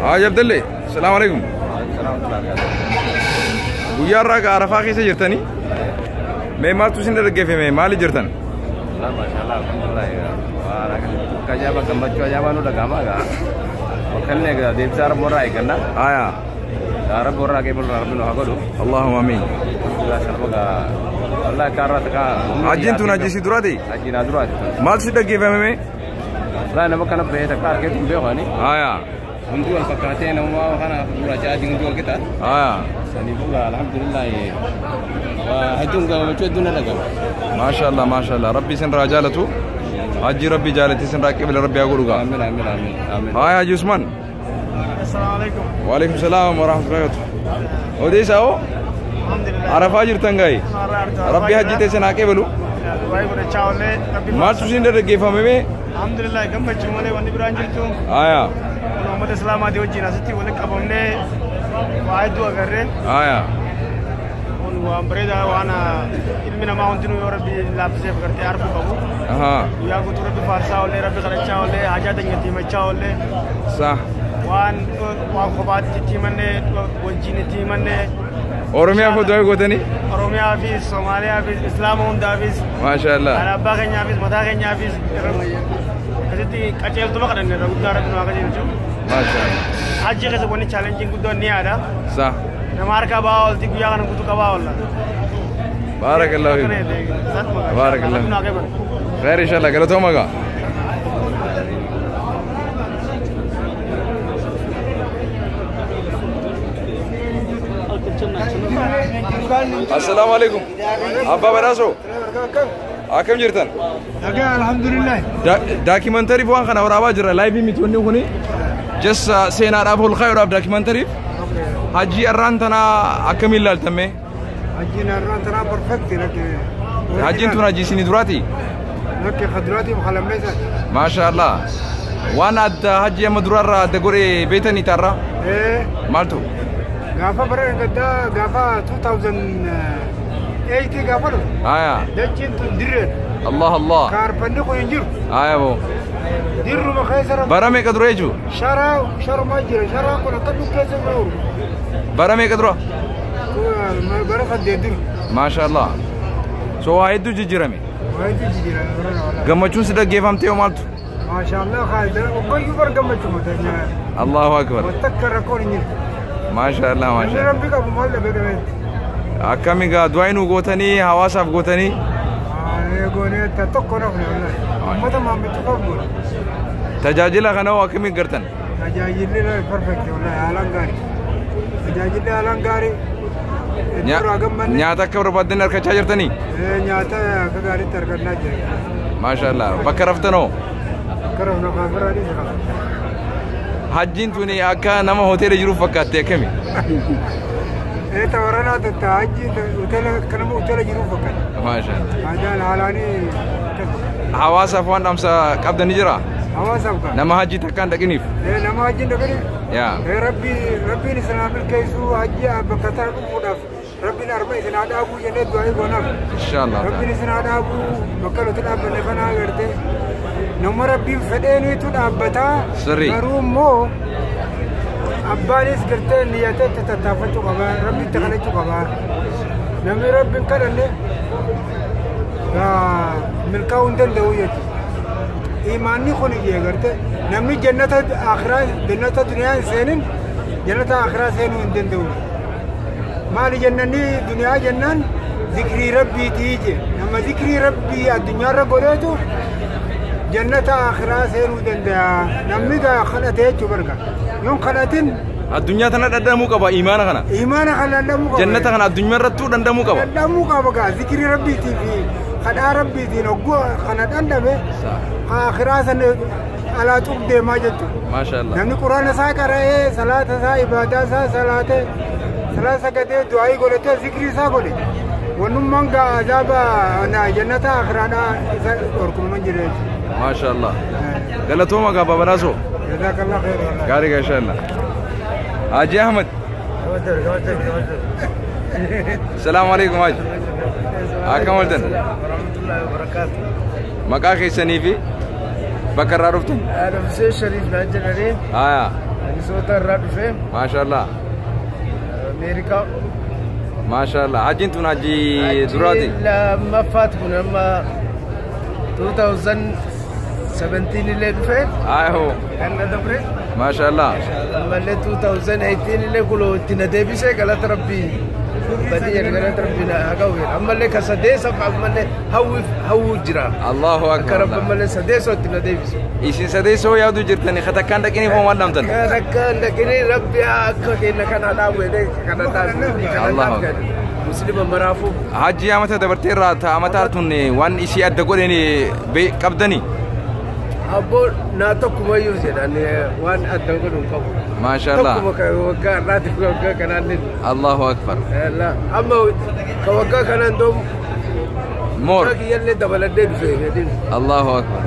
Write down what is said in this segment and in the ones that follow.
Haji Abdalle, salaamu alaikum. Guyyaa irraa egaa Arafaa keessa jirtanii? Mee maaltu isin dargaggeeffame? Maali jirtan? Maashaallah, alhamdulillah. Waan akka ajaa'ibaa gammachuu ajaa'ibaa nu dhaga'ama egaa. Bakka inni egaa deemsa Rabbi irraa eegganna. Aya, Rabbi irraa qeebalu Rabbi nu haa godhu. Allahumma amiin. Alhamdulillah salma egaa. Wallahi akka har'aa takka. Hajjiin tun hajji si duraati? Hajjiin haa duraati tun. Maaltu si dhaggeeffame mee? Wallahi nama kana bahee takka argeetu hin beeku ani. Aya, Hundi wal fakkaatee nama kana gurraacha adii hundi wal qixa. Aya. Saniifuu egaa alhamdulillah. Waa hedduun gammachuu hedduun na dhaga'ama. Maashaallah, maashaallah. Rabbi isin irraa jaalatu. Hajji Rabbi jaalate isin irraa qibla Rabbi haa godhu gaa. Amiin amiin amiin amiin. Aya Haji Usman. Assalamu alaikum. Waalaikum salaam wa rahmatullahi wa barakatuh. Odeessaa hoo? Alhamdulillah. Arafaa jirtan gaayi? Rabbi hajji teessan haa qeebalu. Waa'ee godhachaa oollee Rabbi. Maaltu isin dargaggeeffame mee? Alhamdulillah gammachuu malee wanni biraan jirtu. Aya, Kun uummata Islaamaatii wajjin asitti walitti qabamnee waa hedduu agarree. Aya. Kun waan bareedaa waan ilmi namaa hundinuu yoo Rabbi laaffiseef gartee arguu qabu. Ahaa. Guyyaa guutuu Rabbi faarsaa oollee, Rabbi kadhachaa oollee, hajaa teenya itti himachaa oollee, Sah. waan waan kophaatti itti himannee, wajjin itti himannee. Oromiyaa footoo gootanii? Oromiyaafis, Somaaliyaafis, Islaama hundaafis, Maashaallah. kan abbaa keenyaafis, mataa keenyaafis akkasitti qajeeltuma kadhanne irra guddaa Rabbi nu haa qajeelchu. Maashaallah. Hajji keessa wanni chaalenjiin guddoon ni yaada. Sah. Nama harkaa ba'aa oolti guyyaa kana guutuu qabaa oolla. Baarakallahu fiik. Baarakallahu. Rabbi nu haa qajeelchu. Khair inshallah galatooma gaa. Assalaamu alaikum. Abbaa Badhaasoo. Akkam jirtan? Nagaa alhamdulillah. Daakimentariif waan kana waraabaa jira. Laayivii miti wanni kuni. Just seenaadhaaf ol kaayuudhaaf daakimentariif. Hajii arraan tanaa akkamiin ilaaltame? Hajjiin har'aan tanaa perfect lakke. Hajjiin tun hajii isinii duraati? Lakke khaduraatii makalammeessa. Maasha Allah. Waan adda hajji amma duraarraa adda godhe beetanii taarraa? Ee Maaltu? Gaafa bara gaddaa gaafa 2008 gaafa dhufe. Aya. Dachiin tun dirreedha. Allah Allah. Kaarpanni kun hin jiru. Aya boo. Dirruma keessa rafu. Bara meeqa dura jechuun? Sharaa sharumaa jira. Sharaan kun akka dhukkeessa bira oolu. Bara meeqa dura? Bara 8 dura. Maasha Allah. So waa hedduu jijjiirame. Wayitu jijjiira bara wala. Gammachuun si dhaggeeffamtee hoo maaltu? Maashaallah khaalida oggayyuu bar gammachuu mataa. Allahu akbar. Takka rakkoon hin jiru. Maasha Allah Namni maasha Allah. Rabbi qabu maal dhabee dhabeetti. Akkami gaa du'aa nu gootanii hawaasaaf gootanii Goonee tokko nafne wallahi. Uummata maammichu qabu goone. Tajaajila kana hoo akkamiin gartan? Tajaajilli perfect wallahi haalaan gaarii. Tajaajilli haalaan gaarii. Irraa gammanne. Nyaata akka barbaaddan argachaa jirtanii? Nyaata akka gaariitti argannaa jira. Maasha Allah. Bakka raftan hoo? Akka rafna kaafiraanis qaba. Hajjiin tuni akka nama hoteela jiruuf fakkaatte akkami? Ee tawaranaa tatta hajji hoteela akka nama hoteela jiruuf fakkaata. Maasha Allah. Haajaan haalaanii akkas fakkaata. Hawaasaaf waan dhaamsa qabdan ni jira? Hawaasaaf kaa. Nama hajji takkaan dhaqiniif? Nama hajjiin dhaqaniif. Yaa. Rabbi rabbiin isin haa milkeessuu hajji bakka tana dhufuudhaaf rabbiin arma isin haa dhaabuu jennee du'aa goonaaf. Inshallah. Rabbiin isin haa dhaabuu bakka nuti dhaabbanne kana agartee nama rabbiin fedheeniitu dhaabbataa. Sirrii. Garuu immoo abbaanis gartee niyyatee itti tattaafachuu qaba rabbi itti kadhachuu qaba. Namni rabbiin kadhanne milkaa'uu hin danda'u jechuudha. Imaanni kun iyyee gartee namni jannata akhiraa jannata duniyaa hin seenin jannata akhiraa seenuu hin danda'u. Maali jannanni duniyaa jennaan zikrii rabbiitii je nama zikrii rabbii addunyaarra godheetu jannata akhiraa seenuu danda'a. Namni gaa kadhate jechuu barga. Yoon kadhatin Addunyaa tana dhandhamuu qaba imaana kana. Imaana kana dhandhamuu qaba. Jannata kana addunyaa irrattuu dhandhamuu qaba. Dhandhamuu qaba gaa zikrii rabbiitii fi kadhaa rabbiitiin hogguu kana dhandhame akhiraa sana alaa xub deemaa jechuudha. Maasha Allah. Namni quraana isaa qara'ee salaata isaa ibaadaa isaa salaatee salaata sagadee du'aayii godhatee zikrii isaa godhe. Wannummaan gaa azaaba na jannata akhiraadhaa isa dhorkuman jira jechuudha. Maasha Allah. Galatooma gaa babalaasoo. Jazakallah khair wallahi. Gaarii gaa inshallah. Haji Ahmad. Salaamu alaikum Haji. Akkam ooltan? warahmatullahi wabarakatuh. Maqaa keessanii fi bakka irraa dhuftan? Ana Hussein Sharif naan jedhanii. Haya. Minnesota irraa dhufe. Maashaallah. Ameerikaa. Maashaallah. Hajjiin tun hajjii duraati? Lammaffaati kun amma 2017 illee dhufe. Ayo. Kan na dabre. Maashaallah. Ammallee 2018 illee kunoo itti na deebisee galata rabbii. Badii jedhe galata rabbii na haa ga'u jedhe. Ammallee ka sadeessaaf ammallee hawwuu jira. Allahu Akka akbar. rabbi ammallee sadeessoo itti na deebisu. Isin sadeessoo yaaduu jirtani katakkaan dhaqinii hoo maal dhamtan? Kan akka dhaqinii rabbi akka keenya kana dhaabu jedhee kana dhaabu. Kana Allahu dhaabu jedhe. Muslima maraafuu. Hajji amata dabartee irraa ta amataa tun waan isii adda godheen qabdani. Abboo naa tokkumayyuu jedhan waan adda godhu hin qabu. Maashaallah. Tokkuma kan waggaa har'aatiif waggaa kanaallee. Allahu akbar. Amma ka waggaa kanaan doom Moor. kiyyallee dabaladhee dhufe jedhin. Allahu akbar.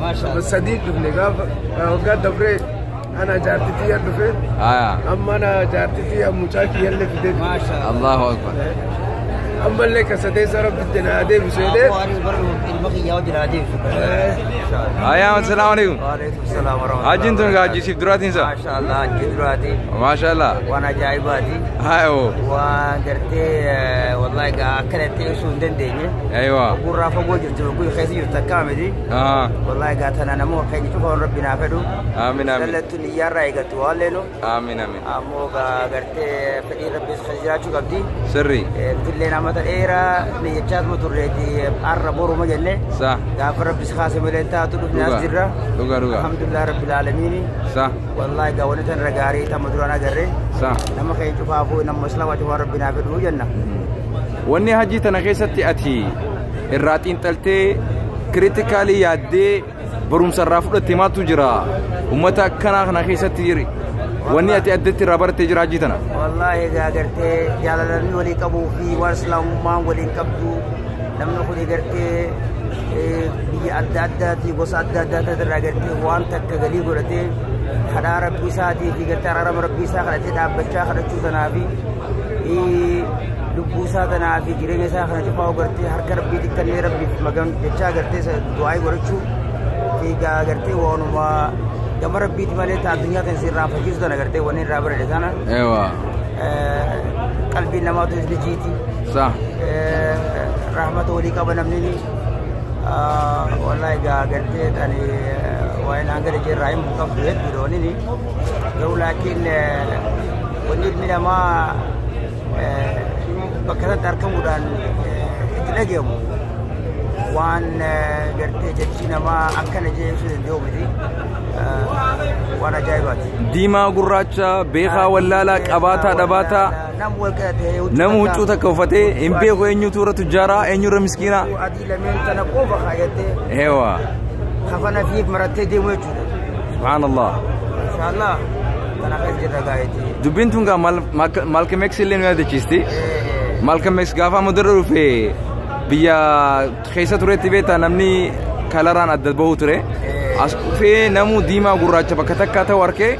Maashaallah. Sadii dhufne gaafa waggaa dabree ana jaartitiyya dhufe. Haya. Amma ana jaartitiyya mucaa kiyyallee fidee dhufe. Allahu akbar. Ammallee ka sadeessa rabbitti na deebisu jedhee. Haya, assalaamu alaikum. Waalaikum salaam warahmatullahi. Hajjiin tun hajji siif duraatiin sa? Maashaallah hajji duraati. Maashaallah. Waan ajaa'ibaati. Hayo. Waan gartee wallahi gaa akkanatti ibsuu hin dandeenye. Aywa. Gurraa fagoo jirtu gurri keessa jirtu akka miti. Ah. Wallahi gaa tana nama keenya cufa waan rabbi naa fedhu. Aamin aamin. Dallattu niyyaarraa eegaltu waan leenu. Aamin aamin. Ammoo gaa gartee fedhii rabbi keessa jiraachuu qabdi. Sirri. Bitillee namoota dheeraa niyyachaatuma turreeti har'a boruma jenne. Sa. Gaafa rabbi si kaase malee taatu dhufne as jirra. Dhuga dhuga. Alhamdulillah rabbil aalamiin. Sa. Wallahi gaa wanti tan gaarii tamma duraan agarre. Sa. Nama keenya cufaafuu nama islaamaa cufaa rabbi naa fedhu jenna. Wanni hajii tana keessatti ati irraa xiinxaltee kiritikaalii yaaddee barumsa irraa fudhatte maaltu jira? Uummata akkanaa kana keessatti jiri. Wanni ati addatti irraa barattee jira hajii tana. Wallahi gaa gartee jaalalamni walii qabuu fi waan islaamummaan waliin qabdu namni kun gartee biyya adda addaatii gosa adda addaa irraa gartee waan takka galii godhatee kadhaa rabbii isaatii fi gartee araarama rabbii isaa kadhatee dhaabbachaa kadhachuu tanaa fi lubbuu isaa tanaa fi jireenya isaa kana cufaa gartee harka rabbii xiqqannee rabbiif magan jechaa gartee du'aa godhachuu fi gartee waanuma gama rabbiiti malee ta addunyaa tan sirraa fachiisu tana gartee wanni irraa barate tana. Ewa. Qalbiin namaatu isni jiiti. Sa. Rahmata walii qaba namni ni. Wallahi gaa gartee ani waa'een hanga jirraa hin qabdu hedduudha wanni ni. Garuu laakiin wanni ilmi namaa bakka sanatti argamuudhaan itti dhagahamu waan gartee jechi namaa akkana jee ibsuu danda'u miti. Waan ajaa'ibaati. Diimaa gurraacha beekaa wallaalaa qabaataa dhabaataa nama huccuu takka uffatee hin beeku eenyutu irra tujjaaraa eenyu irra miskiinaa. Adii lameen tana qofa kaayattee. Eewa. Kafana fi marattee deemu jechuudha. Subhaanallah. Inshaallah tana keessa jirra gaa'eeti. Dubbiin tun gaa Malcolm X illee nu yaadachiisti. Malcolm X gaafa amma dura dhufe biyya keessa turetti beektaa namni kalaraan adda bahu ture. As dhufee namuu diimaa gurraacha bakka takkaa ta'u arkee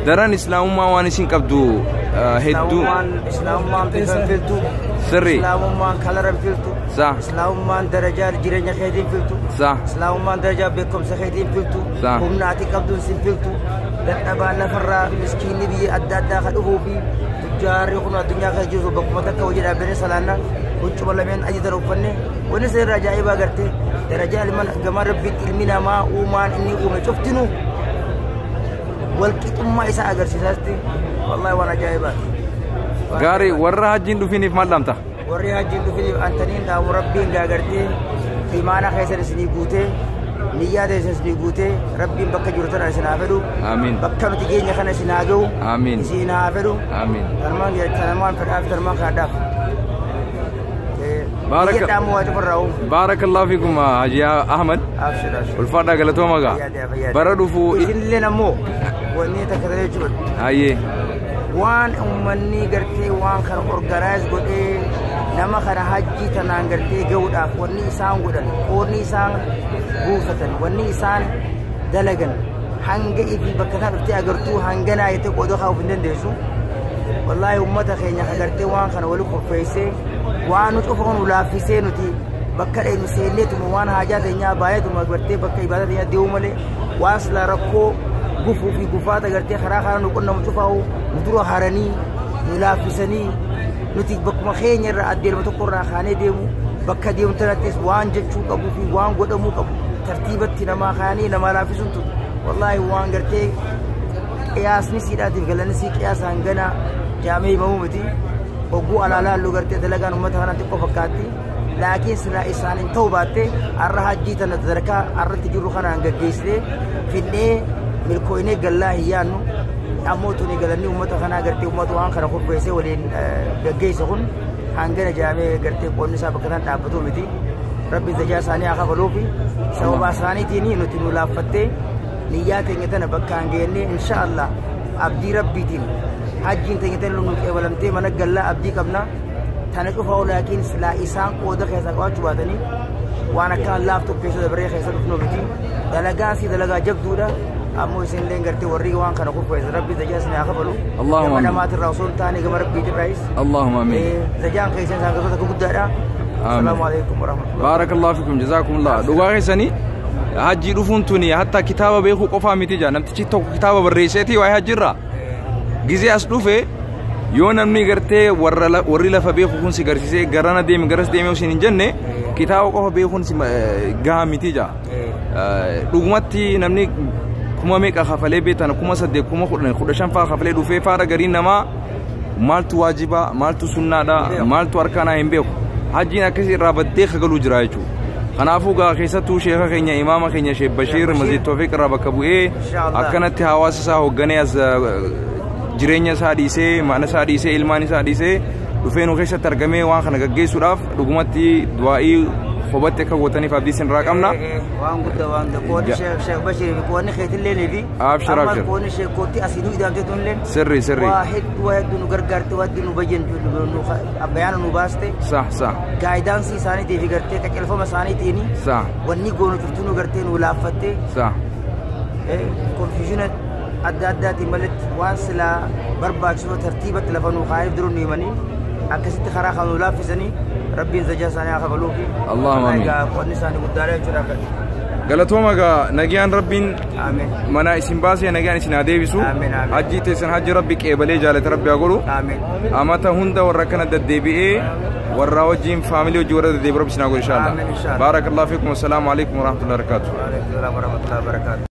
daran islaamummaa waan isin qabdu hedduu. Islaamummaan bifa hin filtu. Sirri. Islaamummaan kalara hin filtu. Sa. Islaamummaan darajaa jireenya keetiin filtu. Sa. Islaamummaan darajaa beekumsa keetiin filtu. Sa. Humna ati qabduun sin filtu. Dadhabaan lafarraa miskiinni biyya adda addaa kan dhufuu fi tujjaarri kun addunyaa keessa jiru bakkuma takka hojii dhaabbanee salaanna huccuma lameen ajitan uffanne wanni seerra ajaa'ibaa gartee darajaa ilmaan gama rabbiitti ilmi namaa uumaan inni uume cuftinu walqixummaa isaa agarsiisaasti wallahi waan ajaa'ibaati. Gaarii warra hajjiin dhufiniif maal dhaamta? Warri hajjiin dhufiniif antaniin dhaamu rabbiin gaagartee imaana keessan isinii guutee niyyaa teessan isinii guutee rabbiin bakka jiru tana isin haa fedhu. Amiin. Bakka nuti geenya kana isin haa ga'u. Amiin. Isin haa fedhu. Amiin. Tanumaan fedhaaf tanumaan kadhaaf. Baraka. Barakallahu fiikum Haji Ahmad. Abshir abshir. Ulfaadhaa galatooma gaa. Bara dhufuu. Isinillee ammoo wanni takka ta'e jechuudha. Hayyee. Waan uummanni gartee waan kana organize godhee nama kana hajji tanaan gartee ga'uudhaaf wanni isaan godhan qoodni isaan buufatan wanni isaan dalagan hanga ifi bakka kana dhuftee agartuu hanganaa jettee qoodoo kaa'uuf hin dandeessu. Wallaahi uummata keenya agartee waan kana wali kurfeessee waan nu cufa nu laaffisee nuti Bakka dheenu seenneetuma waan haajaa teenyaa baay'eetuma gartee bakka ibaadaa teenyaa deemuu malee waan silaa rakkoo gufuu fi gufaata gartee karaa karaa nu qunnamu cufaa'u nu dura haranii nu laaffisanii nuti bakkuma keenya irraa addeelma tokko irraa kaanee deemu bakka deemu tanattis waan jechuu qabuu fi waan godhamuu qabu tartiibatti namaa kaanii namaa laaffisuun tun wallaahi waan gartee qiyaasni siidhaatiif galanni sii qiyaasa hangana jaamee himamuu miti hogguu alaalaallu gartee dalagaan uummata kanaa xiqqoo fakkaatti laakiin silaa isaaniin ta'uu baatte har'a hajjii tana sadarkaa har'atti jirru kanaan gaggeessitee finnee milkooynee gallaa hin yaannu ammoo tuni galanni uummata kanaa gartee uummata waan kana kurfeessee waliin gaggeesse kun hangana jaamee gartee qoonni isaa bakka tan dhaabbatu miti rabbi zajaa isaanii haa kafaluufi sababa isaaniitiin nuti nu laaffattee niyyaa teenya tana bakka hin geenne insha Allah abdii rabbiitiin hajjiin teenya tana nu qeebalamtee mana gallaa abdii qabna tana cufa laakiin silaa isaan qooda keessaa qabaachuu baatanii waan akkaan laaftu keessa dabaree keessa dhufnu miti dalagaan si dalagaa jabduudha ammoo isin illee gartee warri waan kana kurfeesse rabbi zajaa isin haa kafalu gama namaatirraa osoo hin taane gama rabbiitirraayis Allahumma amiin zajaan keessan isaan gosoota guddaadha Assalaamu alaikum warahmatullahi Barakallahu fikum jazakumullah dhugaa keessanii hajjii dhufuun tuni hatta kitaaba beekuu qofaa miti jaa namtichi tokko kitaaba barreesseetii waa'ee hajjiirraa gizee as dhufe yoo namni gartee warri lafa beeku kun si garsiisee garana deemi garas deemi osoo hin jenne kitaaba qofa beekuun si gahaa miti jaa dhugumatti namni kuma meeqa kafalee beektan 8,000 10,000 15 faa kafalee dhufee faara gariin namaa maaltu waajiba maaltu sunnaadha maaltu harkaanaa hin beeku hajjiin akkasii irraa baddee kagaluu jira jechuudha. Kanaafuu gaa keessattuu sheeka keenya imaama keenya Sheekh Bashiir Masjid Tawfiq irraa bakka bu'ee akkanatti hawaasa isaa hoogganee as jireenya isaa dhiisee mana isaa dhiisee ilmaan isaa dhiisee dhufee nu keessatti argamee waan kana gaggeessuudhaaf dhugumatti du'aa'ii kophaatti akka gootaniif abdii isin irraa qabna. Waan guddaa waan guddaa qoonni Sheekh Bashiir fi qoonni keetillee fi Abshir abshir. Qoonni Sheekh kootti asii nu ida'amte tunillee. Sirri sirri. Waa hedduu waa hedduu nu gargaarte waa hedduu nu bayyan bayaana nu baaste. Sah sah. Gaayidaansii isaaniitii fi gartee qaqqalfama isaaniitiin. Sah. Wanni goonu cuftuu nu gartee nu laaffatte. Sah. Konfiyuuzina adda addaatiin malatti waan silaa barbaachisu tartiibatti lafa nu kaa'eef dura nu himanii akkasitti karaa kan nu laaffisanii rabbiin zajaa isaanii haa kafaluufi. Allahumma amiin. Qoonni isaanii guddaadha jechuudha. Galatooma gaa nagaan rabbiin mana isin baasee nagaan isin haa deebisu. Hajjii teessan hajji rabbi qeebalee jaalate rabbi haa godhu. Amata hunda warra kana deddeebi'ee warra wajjin faamilii wajjin warra deddeebi'u rabbi isin haa godhu inshaAllah. Baarakallahu fiikum. Assalaamu alaikum warahmatullahi wabarakatuh. Wa alaikum salaam warahmatullahi wabarakatuh.